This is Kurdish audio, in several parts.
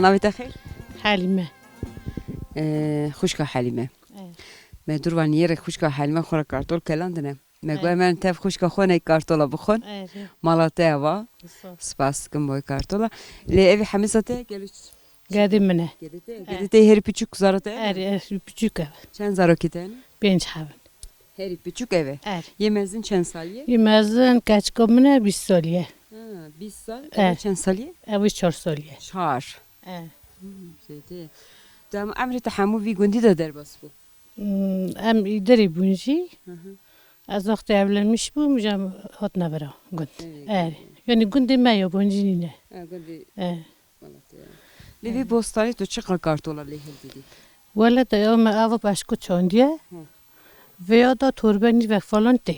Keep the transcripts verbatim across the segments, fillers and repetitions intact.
Navê te xêr? Helîme. Ee, xwişka Helîme. Evet. Me dur van yê rê xwişka Helîme xwe re kartol kelandine. Me Evet. got, "Em tev xwişka xwe ney kartola bixwin." Evet. Mala te ava. Sağ ol. Spas dikim boy kartola. Lê evî hemîsa te gelo ç-, Gedê min e. Gedê te, Evet. gedê te herî piçûk zara te? Evet, evet, piçûk e. Çend zarokî te ne? Pênc hebin. Herî piçûk ev e. Er. Yê mezin çend salî ye? Yê mezin keçika min e, bîst salî ye. Ha, bîst sal. Er. Ev çend salî ye? Ev çar salî ye. Çar. Er. Hmm, zêde. Dem emrê te hemû vî gundî de derbas bû? Hmm, em îderî bûn jî. Hı hı. Ez wextê evlenmiş bûm, jî em hatine vira gund. Evet, Er. evet. Yani gundê me ya, gund jî nîne. Ha, gundê Er. Lê vê bostanê tu çiqa kartola lê hildidî? Wele te ya me ava beşku çandiye. Hı. Vêya da torbe nîvek falan tê.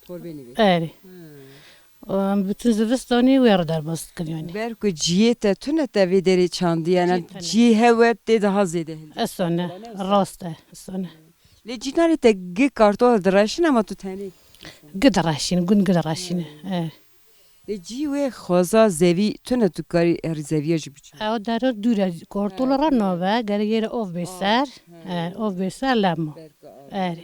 Torbe nîvek. Erê. Hı. Em bütün zivistanê wê re derbas dikin yani. Ber ku ciyê te tune te vê derê çandiye, yani Ciyê tune. ciyê hewe tê daha zêde hildidî. Esane, rast e, esane. Lê cînarê te gi kartola direşin ama tu tenê? Gi direşin, gund gi direşin. Hı. E. Lê cî wê xweza zevî tune tu karî herî zeviya jî biçî. Ew dere dûr e, kartola He, re dûr e. nabe, gere yê re ov bê Av, ser. he. He, ov bê ser lemo. Berka av, Erê.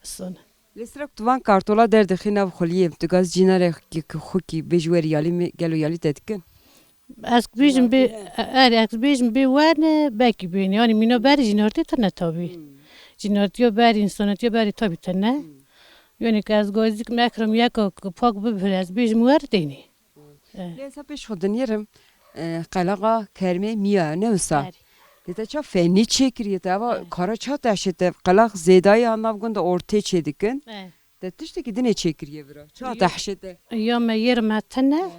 Son. Lê sirak tu van kartola derdixî nav xuliyê, tu gaz cînare ki, ki xwe ki bêj wer yalî mi, gelo yalî te dikin? Ez bêjim bê, Cînartî, he? er, ez bêjim bê werne, belkî bêne. Yani mîna berî cînartî tine tabî. Hmm. Cînartiya berî, însanetiya berî tabî tine. Hmm. Yani ki ez gazîk mekrim yeka ki pak bibir, ez bêjim wer tênê. Lê ez pêş xwe dinêrim, e, qelaxa kermê miya ne wisa. Erê. Lê te ça fenî çêkiriye, te eva Erê. kara ça te hişê te qelax zêdayî a nav gunda ortê çê dikin. Erê. Te tiştekî dinê çêkiriye vira. Ça te hişê te? Ya me yêr me tine. Erê.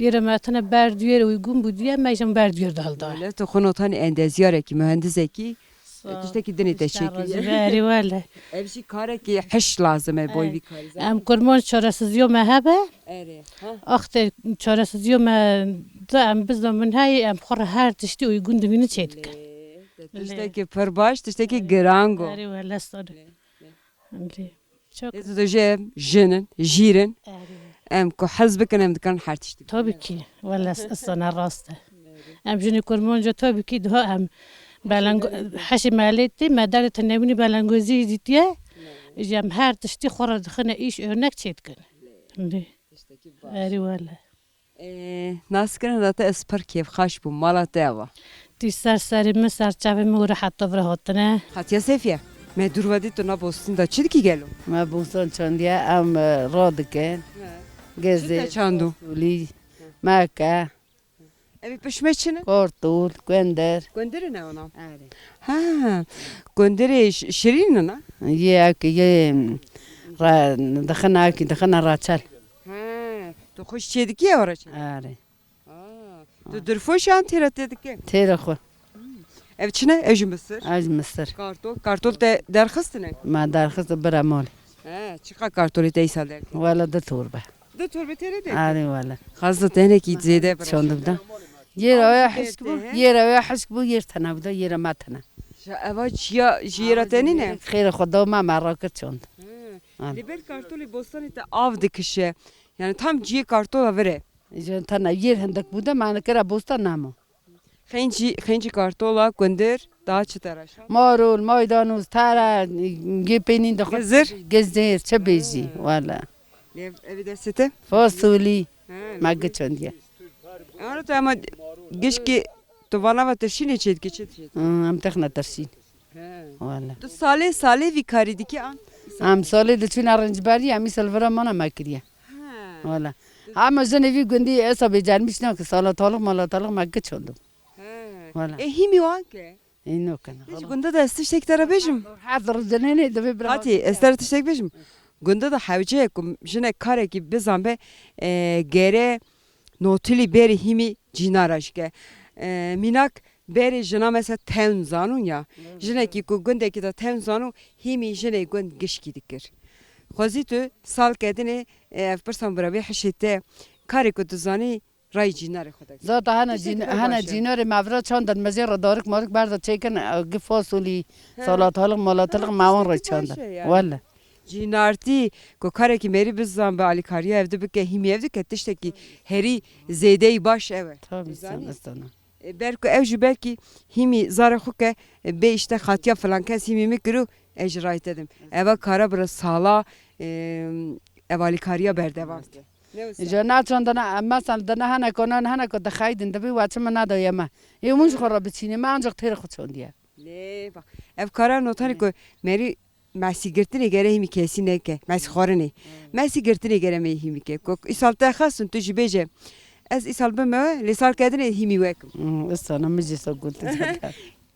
Yêr me tine ber duyêr uygun bû diye me jî ber duyêr de hilda. Wele tu xwe notanî endezyarekî, mühendisekî, Sağ ol. Tiştekî dinê te Îşte çêkiriye. razî be, erê wele. Ev jî karekî hiş lazim e boy Evet. vî karî. Em kurman çaresizîyo me hebe. Erê. Ha. Axtê çaresizîyo me de em bizamin heyê em xwe re her tiştî uygun dibînin çêdikin. Lê, te Lê. tiştekî pir baş, tiştekî girango. Erê wele sor. Lê, lê. Lê. Çok Lê tu dibêje em jin in, jîr in. Erê. Em ku hez bikin em dikarin her tiştî bikin. Tabii ki. Wele s-, sana rast e. Em jinê kurmanca tabii ki daha em belengo-, heşê melê tê, me derê tenewînî belengozî dîtiye. Ji em her tiştî xwe re dixine îş örnek çêdikin. Lê. Tiştekî baş. Erê wele. Ee, naskirina te ez pir kêfxaş bûm. Mala te ava. Tî ser serê min, ser çavê min û re heta vir hatine. Hatiye Sefiye, me dûr ve dî tu na bostin de çi dikî gelo? Me bostan çandiye, em, e, radikin. He. Gezê, Çi te çando? fasulî, meke. Ev ê pişme çi ne? Kartol, gunder. Gundirê ne ona? Erê. Ha, gundirê ş-, şirîn ne? Yê ek, yê, ra-, dixin ek, dixin reçel. Ha, tu xweş çê dikî ew reçel? Erê. Aa, tu dirfoş an têra tê dike? Têra xwe. Ev çi ne? Ev jî misir. Ev jî misir. Kartol. Kartol te derxistine? Ma derxist bira mal. He, çiqa kartolê te îsal derkir? Wala du torbe. Du torbe têre derkir? Arê wala. Xazda tenekî zêde bira. Çond bida. Yê ra ya hişk bû, yê ra ya hişk bû, yê tena bida, yê ra ma tena. Şa eva çiya ji yê ra tenî ne? Xêra xwe da ma, ma rakir çond. He. Arê. Li ber kartolê bostanê te av dikişe. Yani tam ciyê kartola vir e. Ji tena yê hindek bû de ma nikira bostan namo. Xêncî, xêncî kartola, gundir, daha çi te re şand? Marul, maydanoz, tere, yê peynîn de xwe Gizir? Gizir, çi bêjî, Ha. wala. Lê ev, ev destê te? Fasulî, He. me giçandiye. Ara tu ama gişkî tu vana ve tirşînê çê dikî, çi dikî? Hmm, em texne tirşîn. He. Wala. Tu salê, salê vî karî dikî an? Em salê diçûne rincberî, em îsal vira mana me kiriye. He. Wala. Hema jinê vî gundî esa bêcermiş nake, salatalık malatalık me giçandim. He. Wala. E, hîmî wan ke? Ê, nokena. Hiç gunda da ez tiştek te re bêjim. Her dur dinênê divê bira. Hatî, ez te re tiştek bêjim. Gunda da hewce ye ku jinek karekî bizan be, e, gere notilî berî hîmî cînara jike. E, mînak berê jina mesela tewn zanûn ya. Jinekî ku gundekî de tewn zanû hîmî jinê gund gişkî dikir. Xwezî tu sal kedinê, e, ev pirsan bira bê hişê te karê ku tu zanî Rayî cînarê xwe de. Zaten hene Tiştekî cîn-, pir hene baş e. cînarê me vira çandin, me jê re darik marik berda çêkin, e, gi fasulî, He. salatalık malatalık Ha, me wan re tiştekî baş çandin. e yani. Wele. Cînartî, ku karekî mêrî bizan be alîkariya ev de bike, hîmî ev dike, tiştekî herî zêdeyî baş ew e. Tabii, Dizanî? sen, sen. E, ber ku ew jî belkî hîmî zarê xwe ke, e, bê îşte xatiya filan kes hîmî min kir û ez ji rayî te dim. Eva kara bira sala, e, ev alîkariya berdewam ke. Ne wisa? Ji na çandana, em mesela dina hene ku nan hene ku dixeydin dibî we çi min nedaye me. Ê hûn ji xwe re biçînê, me ancak têr xwe çandiye. Lê bak, ev kara notanê ku merî mesî girtinê gere hîmî kesî neke, mesî xwarinê. Hmm. Mesî girtinê gere me hîmî ke. Ku îsal te xestin tu jî bêje, ez îsal bime, lê sal kedinê hîmî wekim. Hmm, îsana min jî sal got.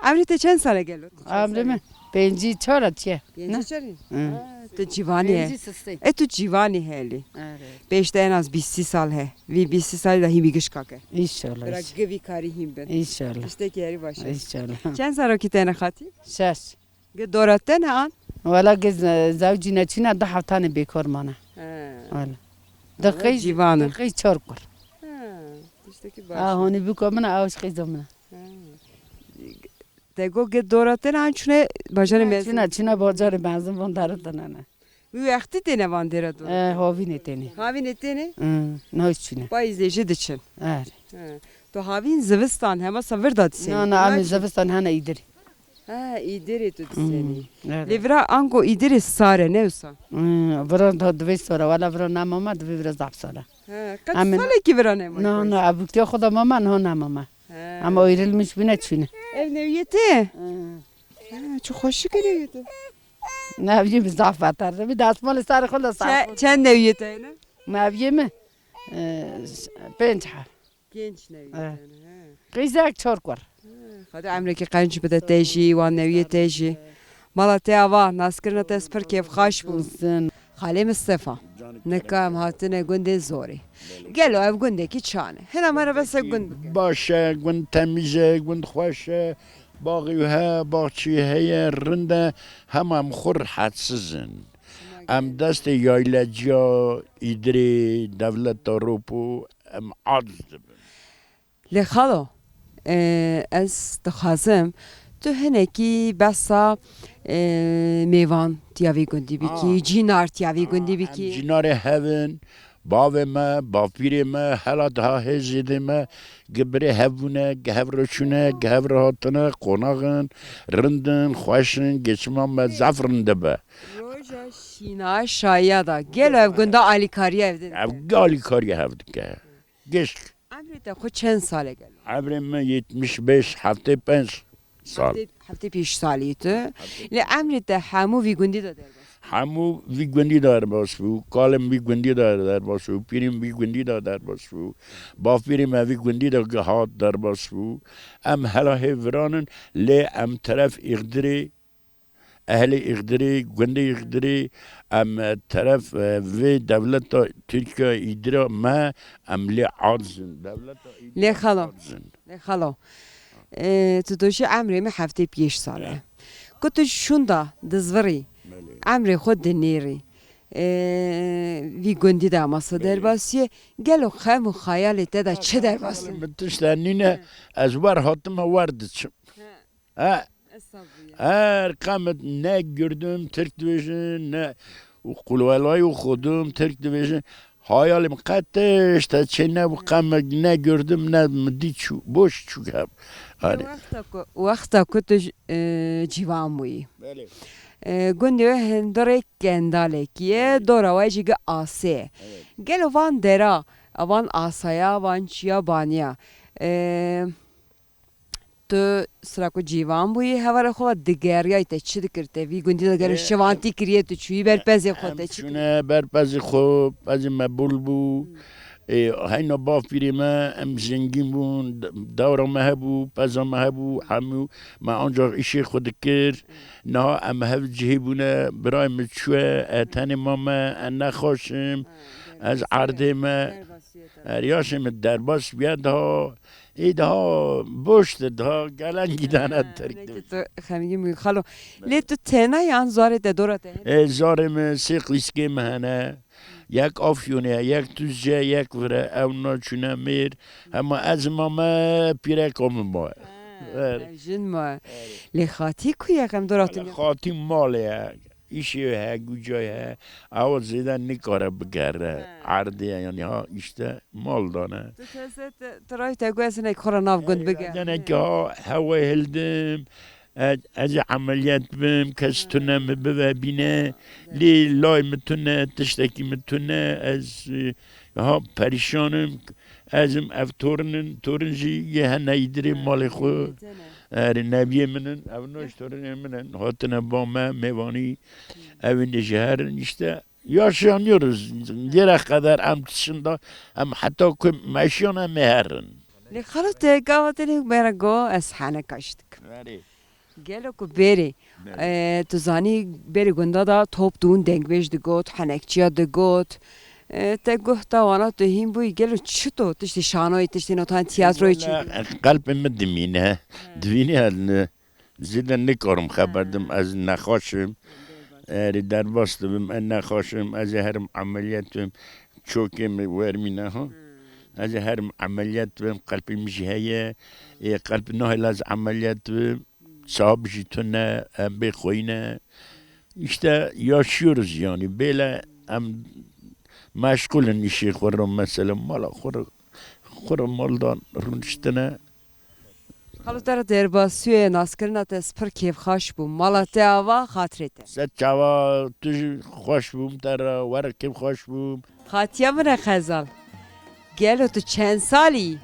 Emrê te çend sal e gelo? Emrê min pêncî çar e çiye. Pêncî çar e? Hı. Ha, tu civanî he. Pêncî sisê. E tu civanî helî. Evet. Pêş te en az bîst sî sal he. Vî bîst sî salî de hîmî gişka ke. Înşallah. Bira givî karî hîm bin. Înşallah. Tiştekî herî baş e. Înşallah. Çend zarokî te ne xatî? Şeş. Gi dora te ne an? Wela gi ze-, zewcî neçîne du heftanê bêkor mane. He. Wela. Di Wela qey, cîvan in. Di qey çar kur. He, tiştekî baş e. A honî biko min a, ew ji qey zomine. He. Te got gi dora te ne an çûne bajarê mezin? Çûne, çûne bajarê mezin van dere tine ne. Wî wextî têne van dêra dora? E, havînê têne. Havînê têne? Hı, niha çûne. Payîzê jî diçin. Er. He. Tu havîn zivistan hema sa vir da disênî? Na, na, em ê zivistan hene îdirê. Ha, îdirê tu disênî. Hmm, evet. Lê vira ango îdirê sar e, ne wisa? Hmm, vira da divê sar e, wela vira nema me, divê vira zaf sar e. Ha, qet salekî vira nema? Na, na, evûtiya xwe da mama, niha nema me. Ha. Ama êrî li min ji bîne çûne. Ev newiyê te? Hmm. Ha, çi xweşik e newiyê te. Newiyê min zaf beter e. Min destmalê serê xwe da ser xwe. Çe-, çend newiyê te ne? Newiyê min, e, pênc heb. Genç newiyê. Eh. Tane, he. Qîzek çar kur. He, Xwedê emrekî qenc bide te jî, wan newiyê te jî. Mala te ava, naskirina te ez pir kêfxaş bûm. Olsun. Xalê Mistefa, nika em hatine gundê Zorê. Gelo ev gundekî çan e? Hina me re bese gund bike. Baş e, gund temîz e, gund xweş e. Baxî he, baxçî heye, rind e. Hema em xwe rihetsiz in. Em destê yayleciya îdirê, dewleta ropo, em aciz dibin. Lê xalo, e, ez dixwazim tu hinekî behsa, e, mêvan tiya vî gundî bikî, Ha. cînar tiya vî gundî Ha, em bikî. Cînarê hev in, bavê me, bavpîrê me, hela diha hê zêdê me, gi birê hev bûne, gi hev re çûne, gi hev re hatine, qonax in, rind in, xweş in, geçima me zaf rind dibe. Roja şîna şaya da. Gelo ev gunda alîkariya ev dike? Ev alîkariya hev dike. Gişk. Emrê te xwe çend sal e gelo? Emrê min yetmiş beş, heftê pênc sal. Heftê, heftê pênc salî tu. Heftê. Lê emrê te hemû vî gundî de derbas bû? Hemû vî gundî de derbas bû. Kalê min vî gundî de derbas bû. Pîrê min vî gundî de derbas bû. Bavpîrê me vî gundî de hat derbas bû. Em hela hê viran in, lê em teref Îxdirê Ehlê Îxdirê, gundê Îxdirê, em teref, e, vê dewleta Tirkiye îdira me, em lê aciz in. Dewleta îdira Lê xalo. aciz in. Lê xalo. E, tu doşî emrê min heftê pênc sal e. Ya. Ku tu şûnda dizvirî, Belê. emrê xwe dinêrî. E, vî gundî de masa Belê. derbasiyê. Gelo xem û xeyalê te de çi derbas in? Min tişt de nîne, He. ez wer hatime wer diçim. He. He. Estağfurullah. Her qemet ne girdim Tirk dibêjin, ne qulwelayî û xudum Tirk dibêjin. Hayalê min qet tişt çê nebû, qemek ne girdim, ne min dît çû, boş çû hev. Lê Hani. wexta ku, wexta ku tu j-, e, ciwan bûyî. Belê. E, gundê we hundirê kendalekî ye, Belê. dora we jî gi asê ye. Evet. Gelo van dera, van asaya, van çiya baniya. E, Tu sira ku cîvan bûyî, hevalê xwe ve digeriyayî te çi dikir te? Vî gundî de gere Ê, şivantî em, kiriye tu çûyî ber pezê xwe em te çi kir? çûne ber pezê xwe, pezê me bol bû. Hmm. Ê, heyna bavpîrê me, em zengîn bûn, de-, dewra me hebû, peza me hebû, hemû me ancaq îşê xwe dikir. Hmm. Niha em hev cihê bûne, birayê min çûye, e, tenê mame, e, nexweş im, Ha, ez derbas erdê ye. me, Derbas ye, e, yaşê min derbas bûye daha. Ê daha boş de daha gelengî dane He, terk nekî de. tu xemgîn bûyî xalo. Belê. Lê tu tena yan zarê te dora te hene? Ê zarê min sê qîskê min hene. Yek Afyonê ye, yek Tuzce, yek vire. Ew naçûne mêr. Hema ez mame pîreka min ma. Ha, Evet. ev jin ma. Evet. Lê xatî ku ye xem dora tu Wele ne? Xatî malê ye. îşê he, gucay he, ewa zêde nikare bigere. He. Erdê, yanî ha, işte, mal dane. Tu teze te, tu ray te got, ez hinek xwe re nav gund bige. Denek ha, hewayê hildim, ez, ez ê emeliyat bim, kes tune mi bive bîne, lê lay mi tune, tiştekî mi tune, ez, e, ha, perîşan im, ez im, ev torin in, torin jî yê hene îdirê malê xwe. Erê, neviyê min in, ev noj torinê min in, hatine ba me, mêvanî, ev ên ji herin, işte, yaşayamıyoruz. Yere kadar em tişinda, em heta ku meşiyan em ê herin. Lê xalo te gava tenê me re go, ez heneka jî dikim. Erê. Gelo ku berê, Berê. E, tu zanî berê gunda da top dûn dengbêj digot, henekçiya digot. E, te guh da wana tu hîn bûyî, gelo çito tiştê şanoyê, tiştê notan tiyatroyê çi? Wele, qelbê min dimîne. He. Divînî ez ne, zêde nikarim xeber dim, ez nexweş im. Erê derbas dibim, ez nexweş im, ez ê herim emeliyat bim. Çokê min wermîne ha. Hmm. Ez ê herim emeliyat bim, qelbê min jî heye. Ê, qelb nahêle ez emeliyat bim. Sahib jî tune, em bê xweyî ne. İşte yaşıyoruz yani. Böyle em meşgulin işê xwe re, mesela mala xwe re, xwe re maldan rûniştine. Xalo te re derbasiyê naskirina te ez pir kêfxweş bûm. Mala te ava, xatirê te. Ser çava tu jî xweş bûm te re, were kêfxweş bûm. Xatiya min e Xezal. Gelo tu çend salî yî?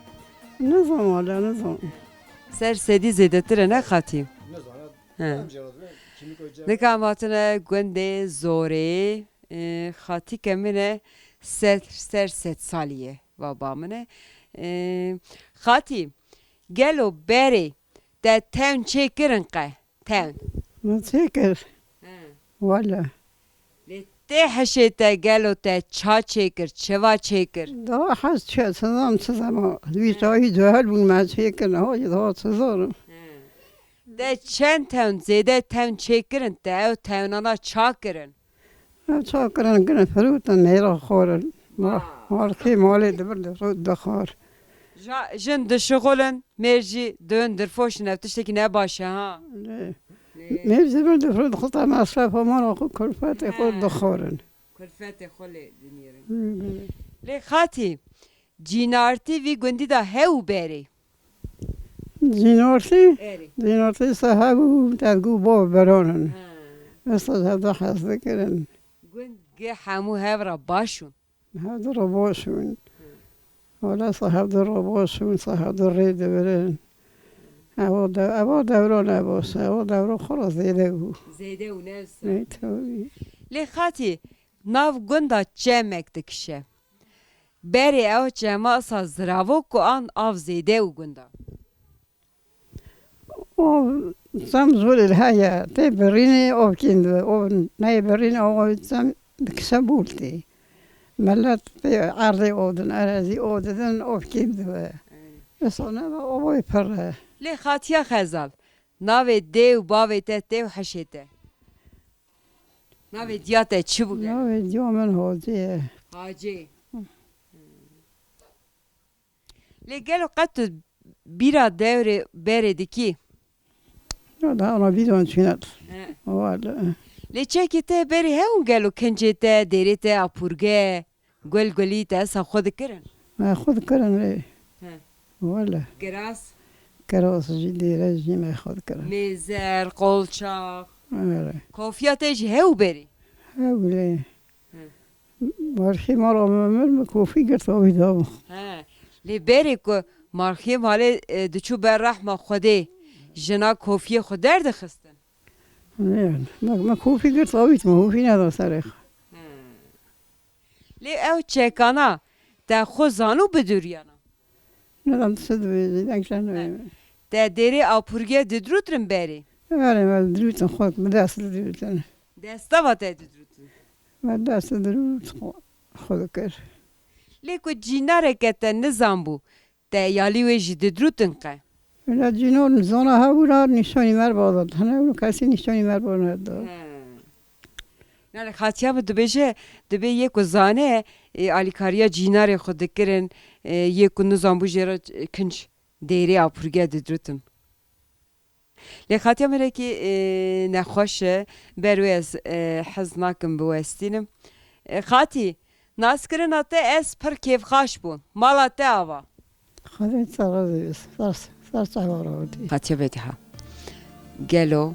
Nizam wala, nizam. Ser sedî zêdetir e ne xatî? He. Nika em hatine gundê Zorê, e, xatîke min e ser, ser sed salî ye, baba min e. E, xatî, gelo berê te tewn çêkirin qe? Tewn. Min çêkir. He. Wele. Lê tê heşê te gelo te ça çêkir, çiva çêkir? Daha hez çi, çizam, çizam. Wî çayî cahil bûn, me çêkir, ha, daha çizarim. He. Te çend tewn, zêde tewn çêkirin, te ew tewnana ça kirin? Ew ça kirin, kirin, firotin, mêra xwarin. Ma, markê malê dibir, difrot, dixwar. Ja, jin dişixulin, mêr jî dön dirfoşin, ev tiştekî ne baş e, ha? Lê, Lê. Mêr jî dibir, difrot, xwe te mesrefa mala xwe, kulfetê xwe He. Dixwarin. Kulfetê xwe lê dinêrin. Hı, belê. Lê xatî, cînartî vî gundî de hew û berê? Cînartî? Erê. Cînartî se hebû, te digot bav beran in. Ha. Esta ji hevda hez dikirin. Gund ge hemû hev re baş ûn. Hevdu re baş ûn. Wala se hevdu re baş ûn, se hevdu rê dibirin. Ewa de-, ewa dewra ne baş e, ewa dewra xwe re zêde bû. Zêde û ne wisa. Ne, tabii. Lê xatî, nav gunda çemek dikişe. Berê ew çema sa ziravo ku an av zêde û gunda. O çem zûrê heye, tê birînê, o kîn dibe, o neyê birînê, o çem dikişe bûl tê. Millet pê erdê o din, erezî o didin, o kîn dibe. Esa nebe, o boy pir e. Lê xatiya Xezal, navê dê û bavê te tê û heşê te? Navê diya te çi bû gelo? Navê diya min Hacî ye. Hacî. Lê gelo qet tu bîra dewrê berê dikî? Ya da ana bîran çûnet. He. Wala. Lê çekê te berê hewin gelo, kincê te, dêrê te, apûrge, gul gulî te esa xwe dikirin? Me xwe dikirin lê. He. Wala. Kiras? Kiras jî dêre jî me xwe dikirin. Mêzer, qolçax. Wala. Kofiya te jî hew berê? Hew lê. He. Marxê mala min mir, min kofî girt, avî da min. He. Lê berê ku marxê malê, e, diçû ber rehma Xwedê, jina kofiyê xwe derdixistin? Ne, me, me kofî girt, avît min, kofî neda serê xwe. He. Lê ew çekana te xwe zanû bidûriyana? Nizam tu çi dibêjî, deng çend He. Te dêrê apûrge didirûtin berê? Erê, me didirûtin xwe, bi dest didirûtin. Desta va te didirûtin? Me dest didirût xwe, xwe dikir. Lê ku cînareke te nizam bû, te yalî wê jî didirûtin qe? Wela cînor zana hebûra nîşanî me re bada. Hene û kesî nîşanî me re bada. He. Nale, xatiya min dibêje, dibê yê ku zane, e, alîkariya cînarê xwe dikirin, e, yê ku nizam bû jê re, e, kinc dêrê apûrge didirûtin. Lê Xatiya Mirekî, e, nexweş e, ber wê ez, e, hez nakim biwestînim. E, Xatî, naskirina te ez pir kêfxaş bûm. Mala te ava. Xwedê te razî be. Ser, ser çava rawetî. Xatiya Bediha. Gelo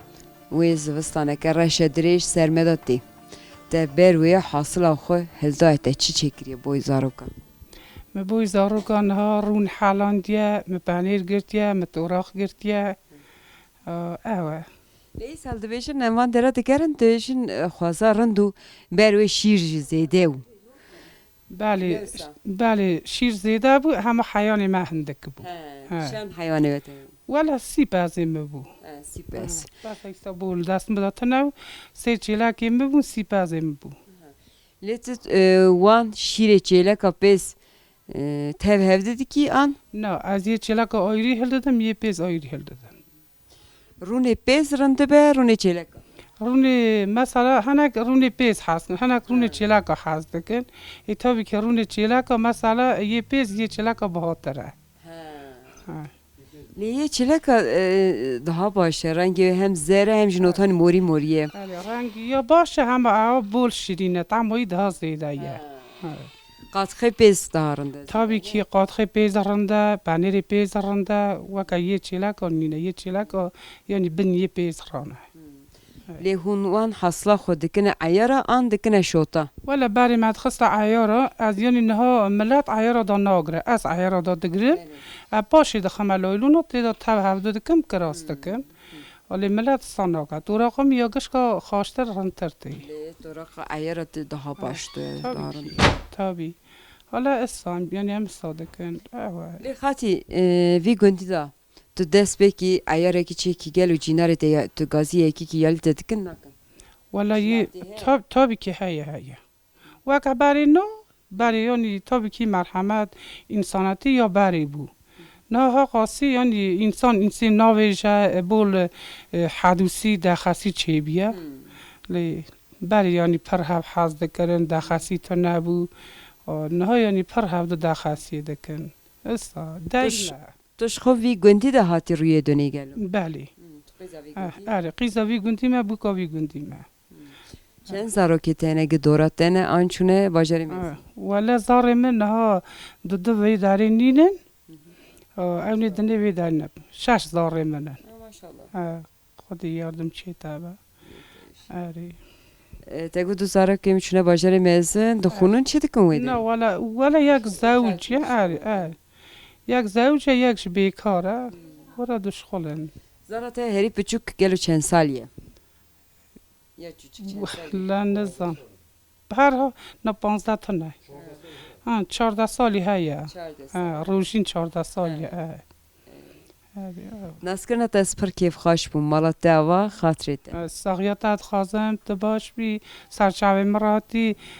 wê zivistaneke reşe dirêj ser me de tê. Te ber wê hasila xwe hildaye, te çi çêkiriye boy zarokan? Me boy zarokan niha rûn helandiye, me penêr girtiye, me toraq girtiye. Ew e. Lê îsal dibêjin, em van dera digerin, dibêjin, e, xweza rind û ber wê şîr jî zêde bû. Belê, Yoksa? belê, şîr zêde bû, hema heyanê me hindik bû. He, He. çend heyanê we tê? Wela sî pezê me bû. He, sî pez. He, bes, îsta bû li dest min de tune bû, sê çêlekê min bûn, sî pezê min bû. Lê tu, e, wan şîrê çêleka pêz, e, tev hevdi dikî an? Na, ez yê çêleka ayrî hildidim, yê pêz ayrî hildidim. Rûnê pêz rind dibe, rûnê çêleka? Rûnê, mesela, hinek rûnê pêz hez dikin, hinek rûnê Ha. çêleka hez dikin. Ê, tabii ki rûnê çêleka, mesela, yê pêz yê çêleka bihatir e. Ha. Ha. Lê yê çêleka, e, daha baş e. Rengê hem zer e, hem jî notanî morî morî ye. Belê, rengî ya baş e, hema ew bol şirîn e, tamo wî daha zêde ye. Ha. Ha. Qatxê pêz daha rind e. Tabii ki qatxê pêz rind e, penêrê pêz rind e, weke yê çêleka nîne. Yê çêleka, yanî bin yê pêz rane. Hmm. Lê hûn wan hasla xwe dikine eyara an dikine şota? Wele berê me dixiste eyara, ez yanî niha milet eyara da nagire, ez eyara da digirim. Belê. Ez paşê dixime laylûna, tê de tev hevdu dikim, kiras Hmm. dikim. Lê milet sa nake. Toraqa min ya gişka xaştir, rintir tê. Lê toraqa eyara te daha baş tê, Tabii daha ki, rind. tabii. Hala esa, yanî em esa dikin. Ewe. Lê Xatî, e, vî gundî de tu dest pê kî eyarekî çêkî gel û cînarê te ya, tu gazî yekî kî yalî te dikin nakin? Wela yê, Şinatî heye? tab-, tabii ki heye, heye. Weke berê no, berê yanî tabii ki merhemet, însanetî ya berê bû. Niha qasî yanî însan însê navêje, e, bol, e, hedûsî, dexesî çêbiye. Hmm. Lê berê yanî pir hev hez dikirin, dexesî tune bû. O, niha yanî pir hev di dexesî dikin. Esa, Tu ş-, deyne. tu ji xwe vî gundî de hatî rûyê dunê gelo? Belê. Hmm, tu qîza vî Eh, gundî? Erê, qîza vî gundî me, bûka vî gundî me. Çend zarokê te hene, gi dora te ne an çûne bajarê Mêrsîn? Ha, wele zarê min niha di du vê derê nînin. Hı hı. Ha, ew nê dinê vê derê ne. Şeş zarê min in. Ha, maşallah. Ha, Xwedê yardim çê te be. Erê. E, te got du zarokê min çûne bajarê Mêrsîn, dixwînin, çi dikin wê derê? Na, wele, wele yek zewc ye, erê, erê. Yek zewc e, yek jî bêkar e. Were dişxulin. Zara te herî piçûk gelo çend salî ye? Ya çûçik çend salî? Wela nizam. Her ha, na panzdeh tune. Ha, çardeh salî heye. Çardeh salî. Ha, Rojîn çardeh salî ye. Ha. Erê, ew. Naskirina te ez pir kêfxweş bûm. Mala te ava, xatirê te. E, saxiya te dixwazim, tu baş bî, serçavê min ratî,